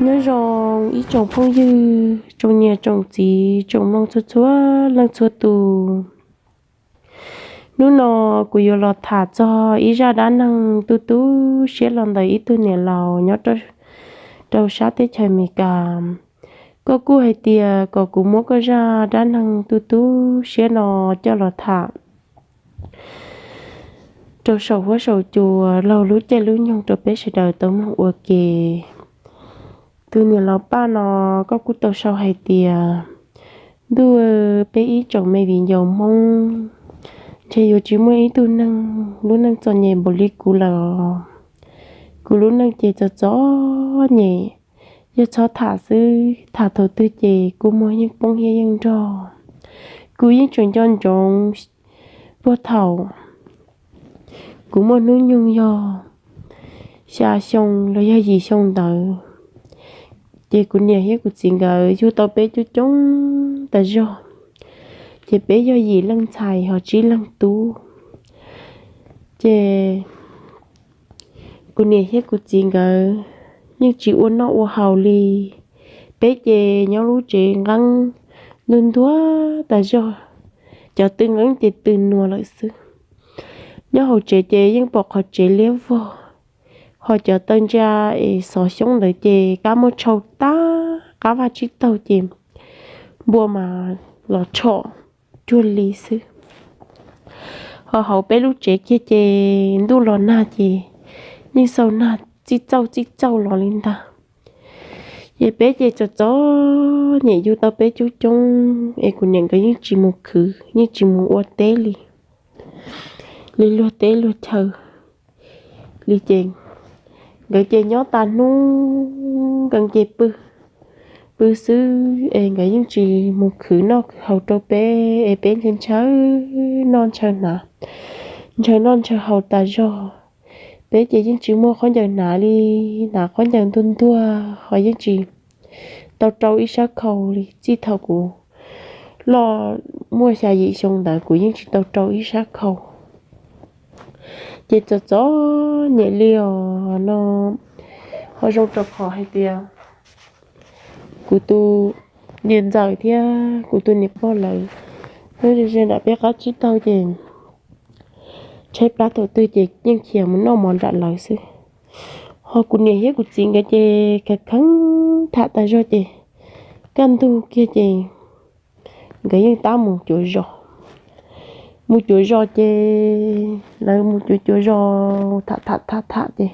Nyob zoo ib tsoom phooj ywg, tsoom niam tsoom txiv, tsoom mloog txhua txhua leej txhua tus. Hnub no kuv yuav los tham txog ib zaj dab neeg tu tu siab los ntawm ib tug niam laus nyob rau sab teb chaws Amelikas. Koj kuj hais tias kom kuv muab koj zaj dab neeg tu tu siab no coj los tham rau saum huab saum cua laug lub caij lub nyoog rau peb sawv daws tau mloog ua ke. Tus niam laus Paj no, koj kuj tau sau hais tias, ntuj, peb ib tsoom me viv ncaus Hmoob, ntshe yuav tsis muaj ib tug neeg lub neej txom nyem npaum li kuv lawm. Kuv lub neej ces txom txom nyem, yog txhob tham xwb, tham thaum twg ces kua muag yeej poob thiab yeej nrog. Kuv yeej tseem nco ntsoov puag thaum kuv muaj hnub nyoog yog xya xyoo los yog yim xyoo ntawd, ces kuv niam thiab kuv txiv nkawd yug tau peb coob coob tas zog, ces peb yog yim leej ntxhais ho tsib leej tub. Ces kuv niam thiab kuv txiv nkawd yeej tsis ua noj ua haus li. Peb ces nyob lub tsev nqeeb ntuag ntuag tas zog, cov tw nqeeb ces tw nuas lawm xwb. Nyob hauv tsev ces yeej pom qhov tsev liab vog, ho cov taw ntsa es xov xyoob ntawd ces kab muab tshau tag, qab vaj tsib taug ces npua mas los tshom cuag li xwb. Ho hauv peb lub tsev kiag ces ntuj los nag ces yeej xaus nag txij txauj txij txauj los li ntag. Ces peb ces txom txom nyem yug tau peb coob coob es kuv niam nkawd yeej tsis mus khwv, yeej tsis mus ua teb li, li luag teb luag chaw li ces nkawd ces nyob tas hnub nkees ces pw, pw xwb es nkawd yeej tsis mus khwv noj khwv haus rau peb es peb ntshaw ntshaw noj ntshaw hnav, ntshaw noj ntshaw haus tas zog. Peb ces yeej tsis muaj khaub ncaws hnav li, hnav khaub ncaws ntuag ntuag ho yeej tsis tau rau ib sab khau li. Txij thaum kuv loj muaj xya yim xyoo ntawd kuv yeej tsis tau rau ib sab khau. Ces txom txom nyem li os no, ho zoo rau qhov hais tias kuv tus niam ntxawm thiab kuv tus niam pog lawv nyob ze ze nram peb qab tsib taug ces tshaib plab thaum twg ces yeej khiav mus noj mov nram lawv xwb. Ho kuv niam thiab kuv txiv nkawd ces kheev kheev tham tas zog ces kaj ntug kiag ces nkawd yeej tab mus cuav zos. Mus cuav zos ces lawv mus cuav cuav zos tham tham tham tham ces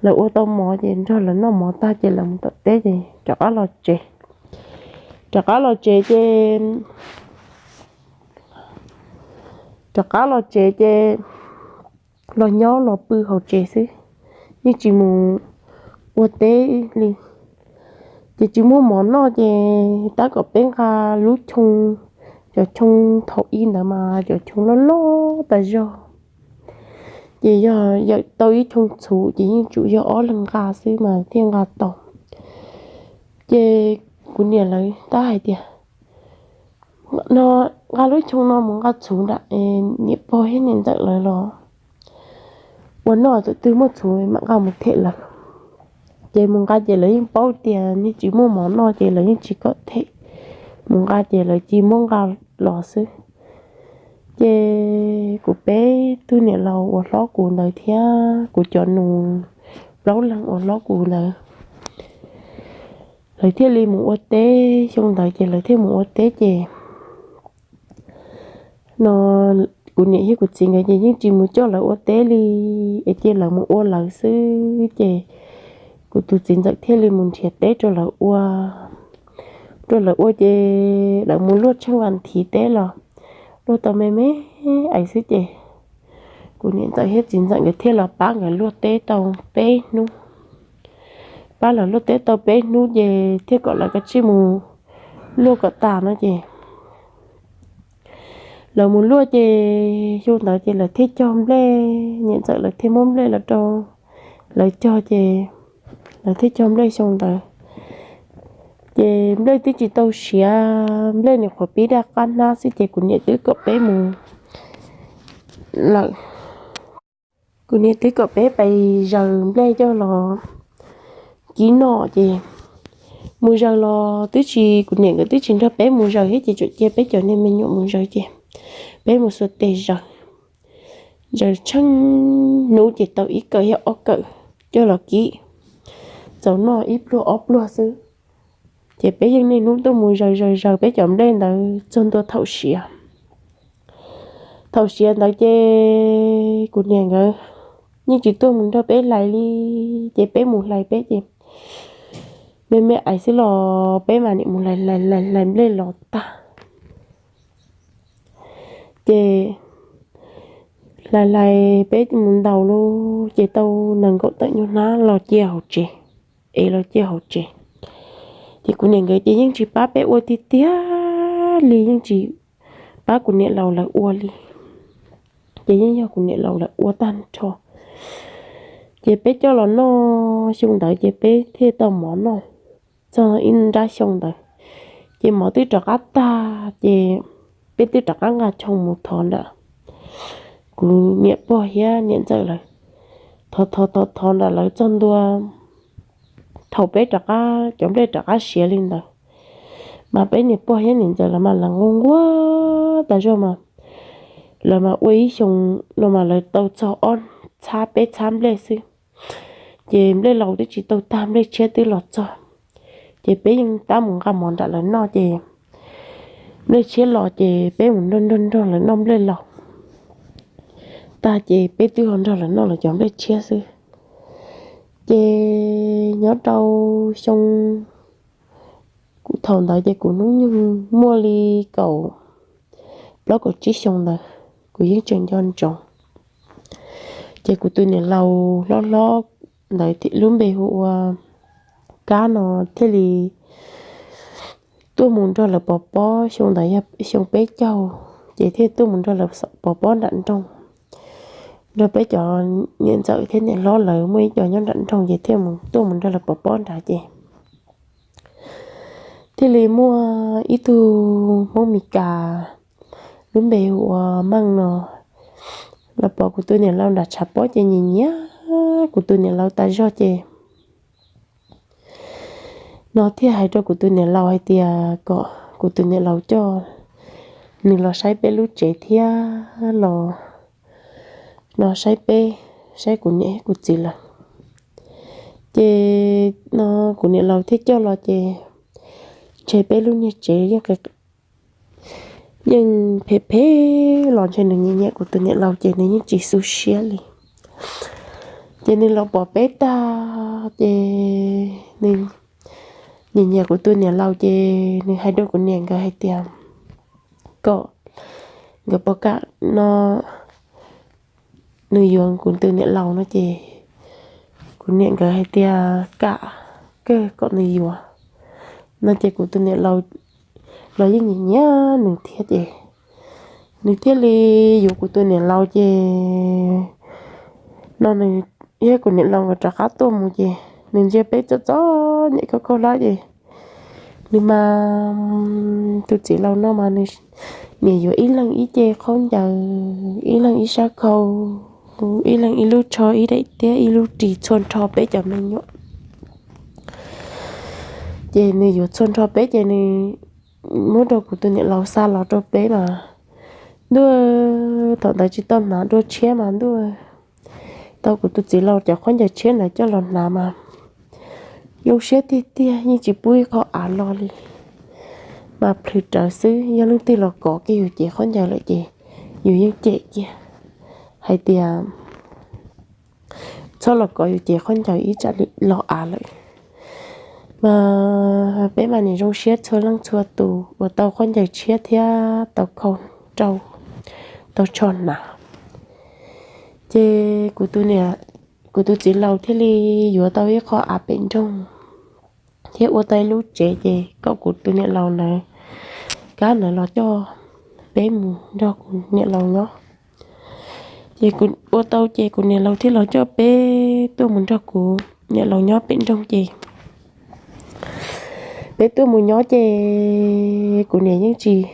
lawv ua tau mov ces nrog lawv noj mov tag ces lawv mus tom teb ces rov qab los tsev. Rov qab los tsev ces, rov qab los tsev ces los nyob los pw hauv tsev xwb, yeej tsis mus ua teb li. Ces tsis muaj mov noj ces tab kom peb nqa lub choo, cov choo thaum ub ntawd mas cov choo loj loj tas zog. Ces yog yawm tau ib choo txhuv ces yeej tsum yog ob leeg nqa xwb mas thiaj nqa tau. Ces kuv niam lawv tab hais tias, no, nqa lub choo no mus nqa txhuv nram niam pog thiab niam ntxawm lawv los ua noj, thaum twg muaj txhuv mam nqa mus them lawv. Ces mus nqa ces lawv yeej paub tias yeej tsis muaj mov noj ces lawv yeej tsis kom them. Mus nqa ces lawv cia muab nqa los xwb. Ces kuv peb tug niam laus uas hlob kuv ntawd thiab kuv cov nus plaub leeg uas hlob kuv ntawd, lawv thiaj li mus ua teb. Xyoo ntawd ces lawv thiaj mus ua teb ces, no, kuv niam thiab kuv txiv nkawd ces yeej tsis mus coj lawv ua teb li, es cia lawv mus ua lawv xwb. Ces kuv tus txiv ntxawm thiaj li mus nrhiav teb rau lawv ua. Rau lawv ua ces lawv mus luaj tsheej vas thiv teb los luaj tau me me ais xwb ces kuv niam ntxawm thiab txiv ntxawm nkawd thiaj los pab nkawd luaj teb tau peb hnub. Pab lawv luaj teb tau peb hnub ces thiaj kom lawv kav tsij mus luaj kom tas no ces lawv mus luaj ces xyoo ntawd ces lawv thiaj cog nplej, niam ntxawm lawv thiaj muab nplej los rau lawv cog ces lawv thiaj cog nplej xyoo ntawd. Ces nplej twb tsis tau siav, nplej nyuam qhuav pib daj qab hnab xwb ces kuv niam twb kom peb mus lawm. Kuv niam twb kom peb pais zaws nplej coj los kib noj ces mus zaws los twb tsis, kuv niam nkawd twb tsis nrog peb mus zaws thiab ces tsuas cia peb cov niag me nyuam mus zaws ces peb mus xuas tes zaws. Zaws tsheej hnub ces tau ib kawm thiab ob kawm coj los kib, txaus noj ib pluag ob pluag xwb. Ces peb yeej niaj hnub tuaj mus zaws zaws zaws peb cov nplej ntawd txog ntua thaum siav. Thaum siav ntawd ces kuv niam nkawd yeej tsis tuaj mus nrog peb hlais li, ces peb mus hlais peb ces me me ais xwb los peb mas niam mus hlais hlais hlais hlais nplej los tag. Ces hlais hlais peb mus ntaus lawm ces tau nees nkaum tawm nyuag hnab los cia hauv tsev, es los cia hauv tsev. Ces kuv niam nkawd ces yeej tsis pab peb ua tiag tiag li, yeej tsis pab kuv niam laus lawv ua li, ces yeej yog kuv niam laus lawv ua tag nrho. Ces peb coj los noj xyoo ntawd ces peb thiaj tau mov noj txog ib nrab xyoo ntawd. Ces mov twb rov qab tag ces peb twb rov qab nqa choo mus thov nram kuv niam pog thiab niam ntxawm lawv, thov thov thov thov nram lawv txog ntua thaum peb rov qab cov nplej rov qab siav li ntawd, mas peb niam pog thiab niam ntxawm lawv mas lawv nquag nquag tas zog mas lawv mas ua ib xyoo no mas lawv tau txog ob txhab peb txhab nplej xwb. Ces nplej laus twb tsis tau tag, nplej tshiab twb los txog. Ces peb yeej tab mus nqa mov nram lawv noj ces nplej tshiab los ces peb mus nrog nrog nrog lawv noj nplej laus tag ces peb twb ho nrog lawv noj lawv cov nplej tshiab xwb. Ces nyob rau xyoo, kuv thaum ntawd ces kuv hnub nyoog muaj li kaum plaub kaum tsib xyoo ntawd, kuv yeej tseem nco ntsoov. Ces kuv tus niam laus hlob hlob ntawd lub npe hu ua Kab no thiaj li tuaj mus nrog lawv pov pob, xyoo ntawd yog xyoo peb caug, ces thiaj tuaj mus nrog lawv pov pob nram nroog, nrog peb cov niam ntxawm thiab niam hlob lawv muaj ib co nyob nram nroog ces thiaj tuaj mus nrog lawv pov pob nrad ces thiaj li muaj ib tug Hmoob Mes Kas lub npe hu ua Meej no los pom kuv tus niam laus nram tshav pob ces nyiam nyiam kuv tus niam laus tas zog ces no thiaj hais rau kuv tus niam laus hais tias kom kuv tus niam laus coj nws los saib peb lub tsev thiab los no saib peb, saib kuv niam kuv txiv lawv. Ces no kuv niam laus thiaj coj los ces ntshe peb lub niag tsev yeej, yeej phem phem los ntshe nws nyiam nyiam kuv tus niam laus ces nws yeej tsis xu siab li. Ces nws los pom peb tag ces nws nyiam nyiam kuv tus niam laus ces nws hais rau kuv niam nkawd hais tias kom nkawd puas kam no nws yuav kuv tus niam laus no ces kuv niam nkawd hais tias kam kawg kom nws yuav no ces kuv tus niam laus los yeej nyiam nyiam nws thiab ces nws thiaj li yuav kuv tus niam laus ces no nws thiab kuv niam laus nkawd rov qab tuaj mus ces nws ntsia peb txom txom nyem khaub khaub hlab ces nws mas tus txiv laus no mas nws niam yuav ib leeg ib ce khaub ncaws, ib leeg ib sab khau, ib leeg ib lub tsho ib daim tiab ib lub ris txhua nrho peb cov me nyuam. Ces nws yuav txhua nrho peb ces nws muab rau kuv tus niam laus xa los rau peb mas ntuj, thaum ntawd tsis tau hnav dua tshiab mas ntuj, tau kuv tus txiv laus cov khaub ncaws tshiab ntawd coj los hnav mas zoo siab tiag tiag, yeej tsis pub ib qho av los li. Mas plhws rawv xwb, yog leej twg los kov kiag yus cev khaub ncaws lawm ces yus yeej cem kiag hais tias txhob los kov yus cev khaub ncaws ib tsam li los av lawm. Mas peb mas nim zoo siab txhua leej txhua tus uas tau khaub ncaws tshiab thiab tau khau rau, tau tsho hnav. Ces kuv tus niam, kuv tus txiv laus thiaj li yuav tau ib qho av pem nroog thiab ua tau ib lub tsev ces kom kuv tus niam laus ntawd, Kab ntawd los coj peb mus nrog kuv niam laus nyob. Ces kuv ua tau ces kuv niam laus thiaj los coj peb tuaj mus nrog kuv niam laus nyob pem nroog ces peb tuaj mus nyob ces kuv niam yeej tsis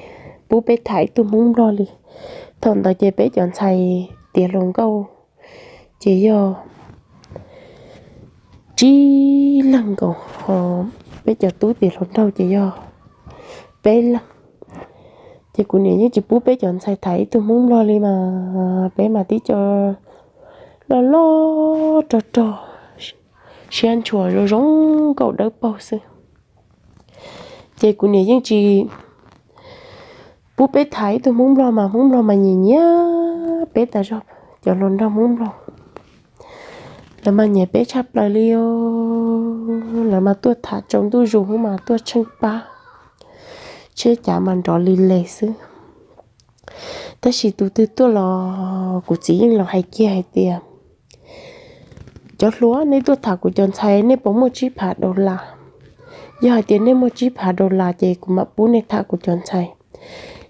pub peb tham ib tug Hmoob Nplog li. Thaum ntawd ces peb cov ntxhais tiav hluas nkauj ces yog tsib leeg nkaus ho peb cov tub tias hluas nraug ces yog peb leeg. Ces kuv niam yeej tsis pub peb cov ntxhais tham ib tug Hmoob Nplog li mas, peb mas tib co loj loj rog rog, siab ntshuas zoo zoo nkauj dawb paug xwb. Ces kuv niam yeej tsis pub peb tham ib tug Hmoob Nplog mas Hmoob Nplog mas nyiam nyiam peb tas zog, cov hluas nraug Hmoob Nplog. Lawv mas nyiam peb tshaj plaws li os, lawv mas tuaj tham tsaus ntuj zus mas tuaj tsheej pab, tsheb cav mas nrov li les xwb. Tab sis tus twg tuaj los kuv txiv yeej los hais kiag hais tias, cov hluas, nej tuaj tham kuv cov ntxhais nej puas muaj tsib phav dollar? Yog hais tias nej muaj tsib phav dollar ces kuv mam pub nej tham kuv cov ntxhais.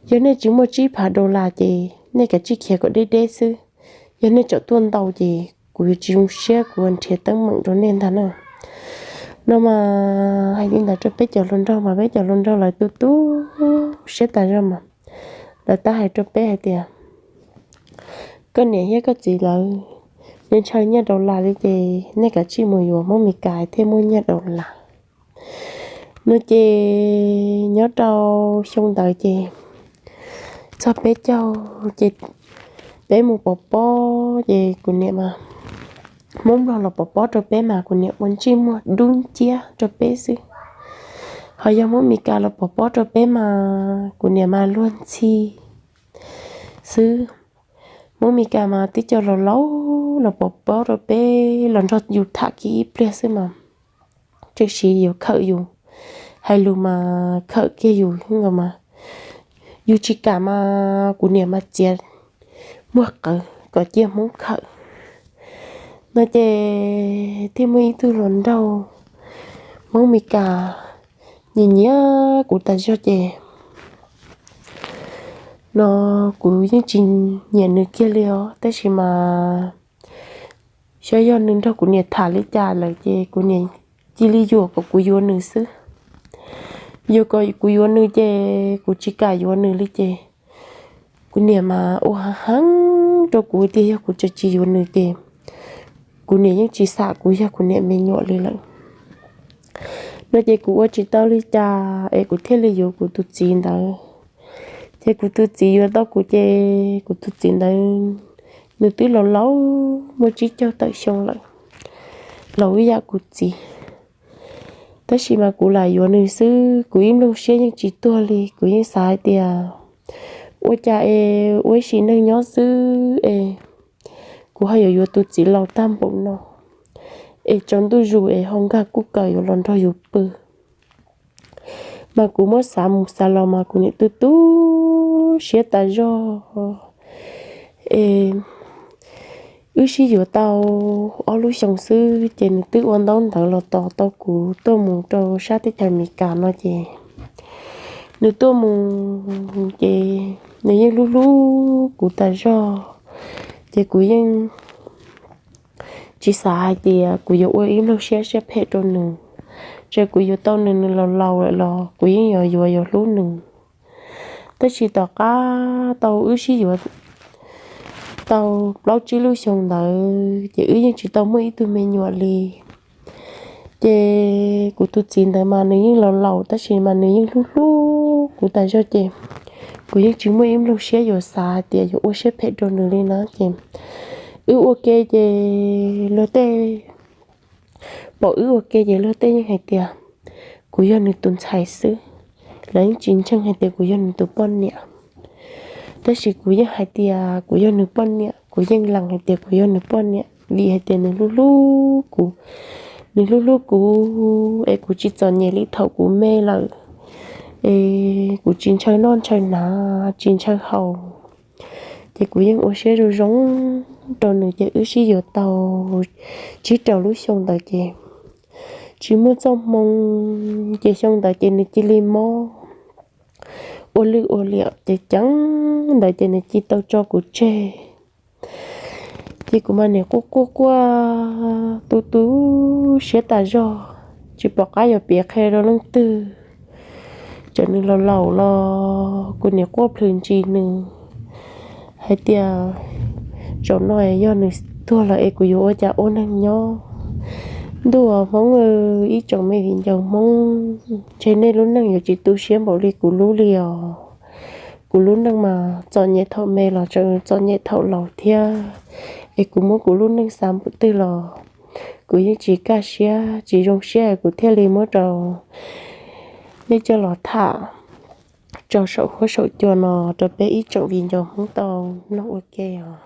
Yog nej tsis muaj tsib phav dollar ces nej kav tsij khiav kom deb deb xwb. Yog nej tseem tuaj ntau ces kuv yuav tsis zoo siab, kuv nrhiav teeb meem rau nej ntag na. No mas hais li ntawd rau peb cov hluas nraug mas peb cov hluas nraug lawv tu tu siab tas zog mas lawv tab hais rau peb hais tias, koj niam thiab koj txiv lawv, nej ntshaw nyiaj dollar li ces nej kav tsij mus yuav Hmoob Mes Kas thiaj muaj nyiaj dollar. No ces nyob rau xyoo ntawd ces txog peb caug ces peb mus pov pob ces kuv niam mas, Hmoob Nplog los pov pob rau peb mas kuv niam ua ntsej muag dub nciab rau peb xwb. Ho yog Hmoob Mes Kas los pov pob rau peb mas kuv niam mas luag ntxhi xwb. Hmoob Mes Kas mas tib co laus laus los pov pob rau peb los nrog yus tham kiag ib pliag xwb mas tseem siv yus khawm yus, hais lus mas khawm kiag yus xwb nkaus mas, yus tsis kam mas kuv niam mas txiav muag qawv kom cia Hmoob khawm. No ces thiaj muaj ib tug hluas nraug Hmoob Mes Kas nyiam nyiam kuv tas zog ces no kuv yeej tsis nyiam nws kiag li os, tab sis mas xyov yog nws nrog kuv niam tham li cas lawm ces kuv niam cia li yuam kom kuv yuav nws xwb. Yuam kom kuv yuav nws ces kuv tsis kam yuav nws li ces kuv niam mas ua heev heev rau kuv tias yog kuv tseem tsis yuav nws ces kuv niam yeej tsis xam kuv yog kuv niam me nyuam li lawm. No ces kuv ua tsis tau li cas es kuv thiaj li yuav kuv tus txiv ntawd. Ces kuv tus txiv yuav tau kuv ces kuv tus txiv ntawd nws twb laus laus muaj tsib caug tawm xyoo lawm, laus ib yam kuv txiv. Tab sis mas kuv lam yuav nws xwb, kuv ib nplooj siab yeej tsis tuag li, kuv yeej xav hais tias ua cas es ua ib sim neej nyob xwb es kuv ho yuav yuav tus txiv laus tag npaum no, es tsaus ntuj zus es ho nkag kuj kawm yuav los nrog yus pw. Mas kuv muab xav mus xav los mas kuv niam tu tu siab tas zog. Es wb sib yuav tau ob lub xyoo xwb ces nws twb ua ntaub ntawv los tos tau kuv tuaj mus rau sab teb chaws Amelikas no ces nws tuaj mus ces nws yeej hlub hlub kuv tas zog. Ces kuv yeej tsis xav hais tias kuv yuav ua ib nplooj siab siab phem rau nws. Txawm kuv yuav tau nws, nws laus laus lawm los kuv yeej yuav yuav yuav hlub nws. Tab sis tom qab tau wb sib yuav tau plaub tsib lub xyoo ntawd ces wb yeej tsis tau muaj ib tug me nyuam li. Ces kuv tus txiv ntawd mas nws yeej laus laus tab sis mas nws yeej hlub hlub kuv tas zog ces kuv yeej tsis muaj ib nplooj siab yuav xav hais tias yuav ua siab phem rau nws li na ces wb ua ke ces luag tej, pom wb ua ke ces luag tej yeej hais tias kuv yog nws tus ntxhais xwb, lawv yeej tsis ntseeg hais tias kuv yog nws tus poj niam. Tab sis kuv yeej hais tias kuv yog nws poj niam, kuv yeej lees hais tias kuv yog nws poj niam vim hais tias nws hlub hlub kuv, nws hlub hlub kuv es kuv tsis txom nyem li thaum kuv me lawm, es kuv tsis ntshaw noj ntshaw hnav tsis ntshaw haus. Ces kuv yeej ua siab zoo zoo rau nws ces wb sib yuav tau tsib rau lub xyoo ntawd ces tsis muaj txoj hmoo, ces xyoo ntawd ces nws cia li mob ua lwj ua liam ces ceev ntawd ces nws cia tau tso kuv tseg. Ces kuv mas niam quaj quaj quaj tu tu siab tas zog, tsis pom qab yuav piav qhia rau leej twg. Txawm nws laus laus los kuv niam quaj plhws ntsis nws hais tias zaum no yog nws tuag lawm es kuv yuav ua cas ua neeg nyob. Ntuj aw Hmoob, ib tsoom me viv ncaus Hmoob, ntshe nej lub neej yuav tsis tu siab npaum li kuv lub li os. Kuv lub neej mas txom nyem thaum me los tseem txom nyem thaum laus thiab. Es kuv muab kuv lub neej xav npaum twg los kuv yeej tsis kaj siab tsis zoo siab, kuv thiaj li muab rau nej coj los tham tso saum huab saum cua no rau peb ib tsoom viv ncaus Hmoob tau mloog ua ke os.